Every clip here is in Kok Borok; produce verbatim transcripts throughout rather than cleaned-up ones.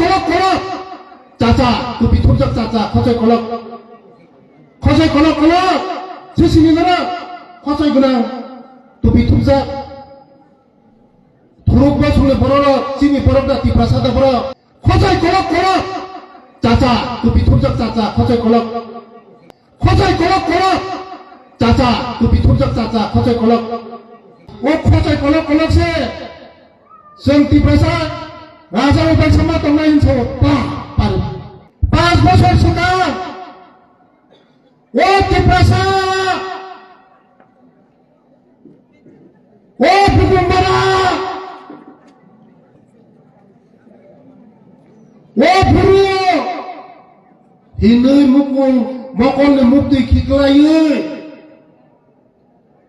Kolok kolok. Chacha, tupi thupjak chacha, khosoi kolok. Khosoi kolok kolok. Sisini nara. Khosoi gwnang. Tupi thupjak. Thuruk bosongni bororok, chini borok da Tiprasa da borok. Khosoi kolok kolok. Chacha, tupi thupjak chacha, khosoi kolok. Khosoi kolok kolok. Chacha, tupi thupjak chacha, khosoi kolok. O khosoi kolok kolok se. Chwng Tiprasa raja upai sama tongnai hinsa pa, pa. Pas bosor swkang. O Tiprasa. O Bukumbara! O Buru! Hinwi mukung mokolni muktwi khiklaiwi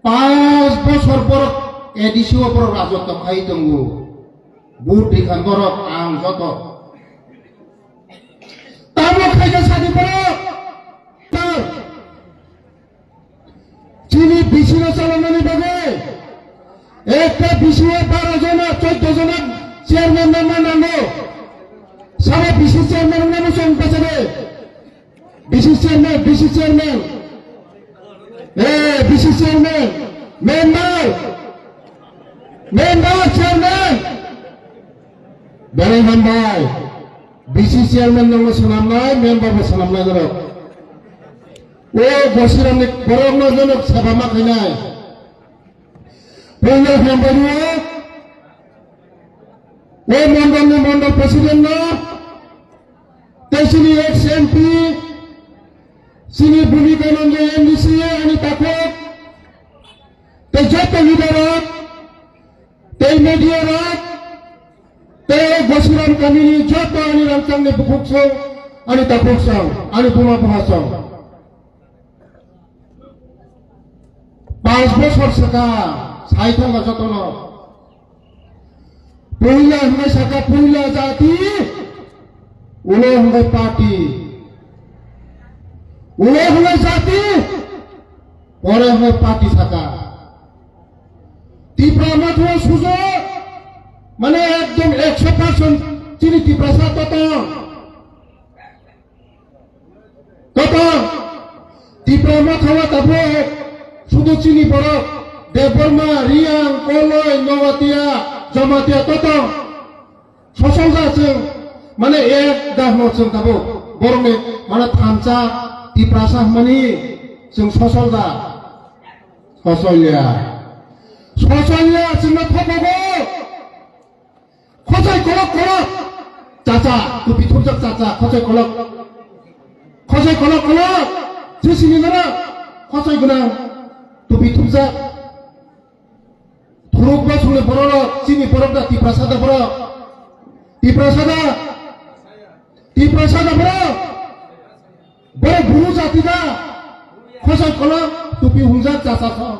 pas bosor borok A D C o borok rajotto khai tongo. Bur dikhan borok ang joto. Tamo khaija sadi borok. Chini B C no chalonani bagwi ekta B C o baro jona, choddo jona chairman nangma nango. Sabo B C chairman wngmano chwng bachade. B C chairman, B C chairman. Eh, B C chairman. Member. Member chairman. Belai hambai. B C chairman nangma swnamnai, member bo swnamnai norok. O Gosiramni borokno jono seba ma khainai. Puila hambai rwo. O mondolni mondol president no. Tei chini ex M P, chini Bhumika Nanda M D C ani takhuk. Tei joto leader rok. Tei media rok, tei Gosiram kamini joto ani rangchakni bukhuk song, ani takhuk song, ani buma bupha song. Panch bosor swkang, sai thangkha jotono. Puila hwnwi sakha puila jati, ulo hwnwi party. Ulo hwnwi jati, pore hwnwi party sakha. Tipra Motha o sujo, mane ekdom ekso percent chini Tiprasa totong. Totong. Tipra Motha o tabuk sudu chini borok Debbarma, Riyang, Koloi, Nowatia, Jamatia totong. Sosol da chwng, mane ek da hwno chwng tabuk. Borokni mane thansa Tiprasa hwnmani chwng sosol da. Sosolya. Sosolya chwngno thokogo. Khosoi kolok kolok. Chacha, tupi thupjak chacha, khosoi kolok. Khosoi kolok kolok. Sisini nara khosoi gwnang. Tupi thupjak. Thuruk bosongni bororok, chini borok da Tiprasa da borok. Tiprasa da. Tiprasa da borok. Borok buru jati da. Khosoi kolok tupi hungjak chacha song.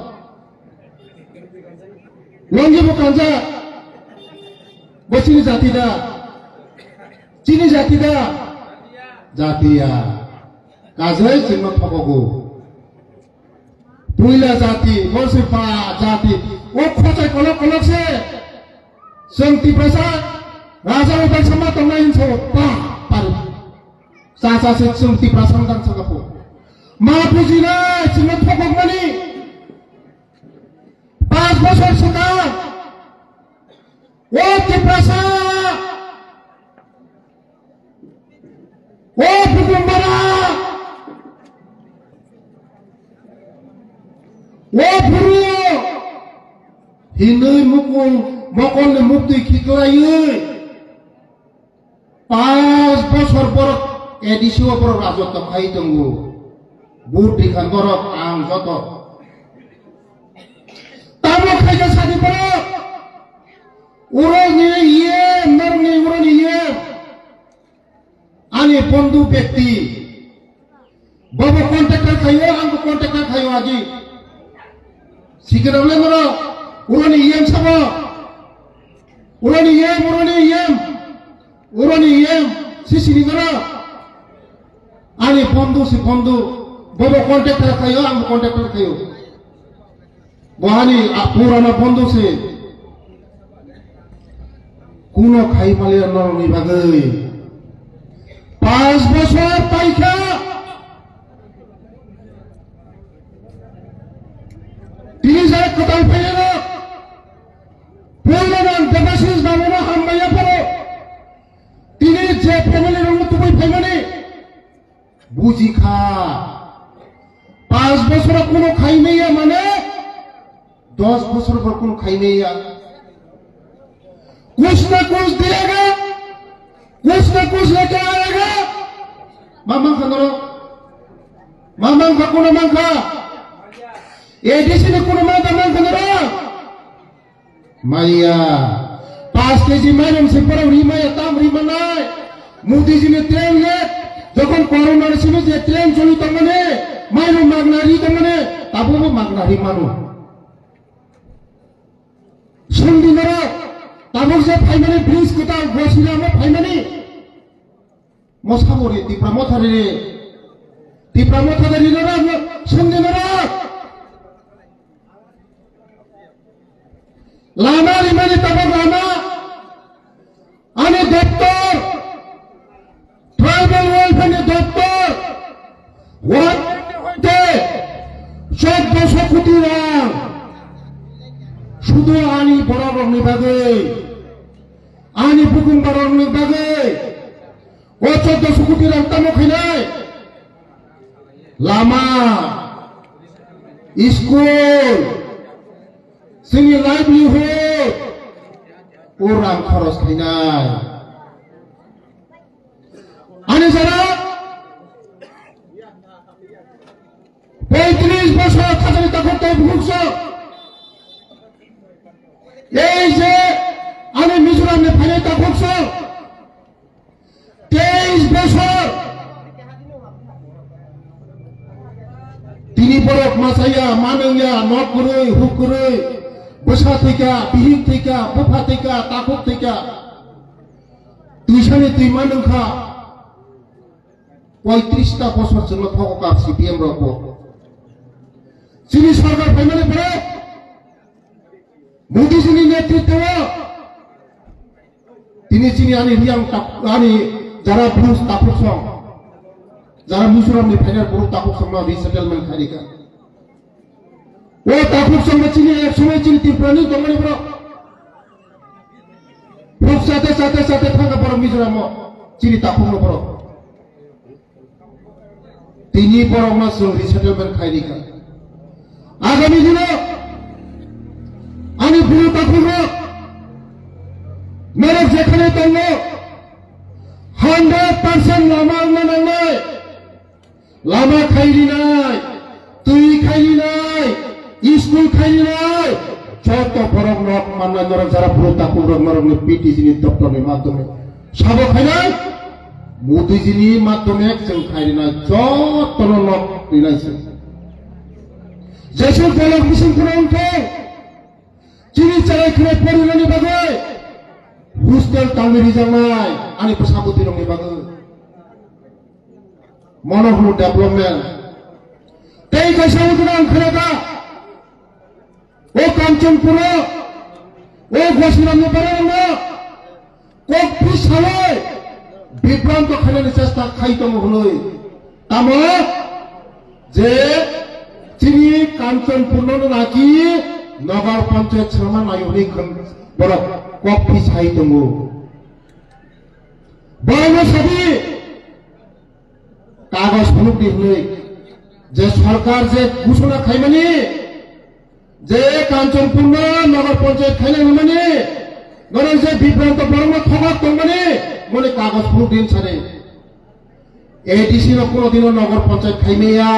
Longi bo kanjak. Bo chini jati da. Chini jati da. Jati ya. Kajai chwngno thokogo. Puila jati, bo se pa jati. O khosoi kolok kolok se. Chwng Tiprasa raja upai sama tongnai hinsa pa, pa. Chacha se chwng Tiprasa wngkha saka po. Ma bujinai chwngno thokokmani. Panch bosor swkang. O Tiprasa. O Bukumbara. O Buru. Hinwi mukung mokolni muktwi khiklaiwi. Panch bosor borok A D C o borok rajotto khai tongo. Bur dikhan borok ang joto. Tamo khaija sadi borok. Uroni E M, norni uroni E M. Ani bondhu bekti. Bobo contractor khayo, angbo contractor khayo agi. Sikirok le moro, uroni E M sabo. Uroni E M, uroni E M. Uroni E M, sisini moro. Ani bondhu si bondhu. Bobo contractor khayo, angbo contractor khayo. Bohani a purana bondhu se. Kuno khai palia norokni bagwi. Panch bochor paikha. Tini je kwtal phaiyano, puila nang Debashish babuno hambai yapharo. Tini je family rokno tubui phaimani, bujikha. Panch bochor kuno khaimaya mane, dos bochor pore kuno khaimaya. Kuch na kuch diyega, kuch na kuch leke aayega. Ma mankha norok? Ma mankha, kuno mankha? A D C ni kuno manta mankha norok? Maya. Panch K G mairum se borok ri maya, tam ri manai. Modi ji ni train le, jokhon corona ni simi je train choli tongmani, mairum magna ri tongmani, tabukbo magna ri mano. Songdi norok, tabuk je phaimani bridge kwtal Gosiramo phaimani. Mosamo ri, Tipra Motha ri ri. Tipra Motha ri ri norok, songdi norok. Lama rimani tabuk lama. Ani doptor, Tribal Welfare ni doptor, World Bank ni hoite chauddosho koti rang. Sudu ani borok rokni bagwi, ani bukung borok rokni bagwi, o chauddosho koti rang tamo khainai? Lama, school, chini livelihood, o rang khoros khainai. Ani jora poitris bosor khajani takhuk tei bukhuk song. Ei je ani Mizoram ni phainai takhuk song. Teis bosor. Tini borok masaya, manungya, nok kwrwi, huk kwrwi, bwsa thwikha, bihik thwikha, bupha thwikha, takhuk thwikha. Twisani twi manungkha. Poitris ta bosor chwngno thogo kha C P M rokbo. Chini sarkar phaimani pore Modi jini netritwo tini chini ani Reang tak-, ani jara Bru takhuk song, jara Mizoram ni phainai Bru takhuk song no resettlement khairikha. O takhuk song no chini ek somoi chini Tripura ni tongmani borok phuk chate chate chate thangkha borok Mizoram o chini takhuk no borok. Tini borokno chwng resettlement khairikha. Agami dino ani buru takhukrok norok jekhane tongo, hundred percent lama wngna nangnai, lama khairinai, twi khairinai, school khairinai, joto borok nok mannai norok jara buru takhukrok norokni P T G ni doptorni madhyome sabo khainai. Modi jini madhyome chwng khairina jotono nok rinai se. Jesuk bolok bising khuna wngthong. Chini chalai khwnai porinani bagwi hostel tangwi rijaknai ani bwsa bwtwirokni bagwi. Mono hwnwi development. Tei kaisa wngkha ang khwnakha. O Kanchanpur o, o Gosiram ni borok no kok phi sawi bibranto khainani chesta khai tongo hwnwi. Tamo je chini Kanchanpur no naki Nagar Panchayat sama nayo hwnwi khn borok kok phi sai tongo. Borok no sabi kagoj phunuk di hwnwi je sorkar je ghosona khaimani, je Kanchanpur no Nagar Panchayat khaina hwnmani, norok je bibranto borok no thokak tongmani, moni kagoj phunuk di hwn sani. A D C no kuno dino Nagar Panchayat khaimaya.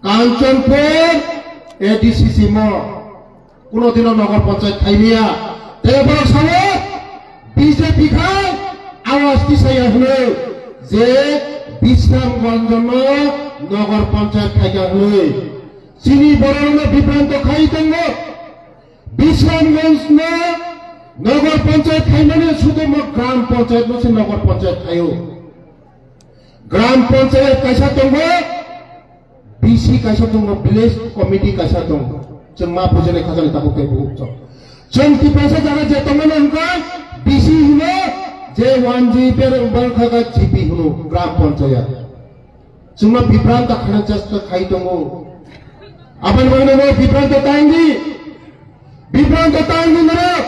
Kanchanpur A D C simo kuno dino Nagar Panchayat khaimaya. Tei borok sao B J P khai awas tisaya hwno je Bisramganj no Nagar Panchayat khaika hwnwi. Chini borokno bibranto khai tongo. Bisramganj no Nagar Panchayat khaimani sudu mo Gram Panchayat no se Nagar Panchayat khaio. Gram Panchayat kaisa tongo, B C kaisa tongo, Village Committee kaisa tongo. Chwng ma bujinai khajani tabuk tei buhuk chwng. Chwng Tiprasa jaga je tongmani hwnkha B C hino, Je one G P R wngkha ka G P hwno gram panchayat. Chwngno bibranto khana chesta khai tongo. Aboni bagwi no bibranto ta wngdi. Bibranto ta wngdi norok.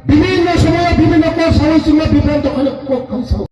Bibhinno somoyo bibhinno kok sawi chwngno bibranto khana kok khai sao.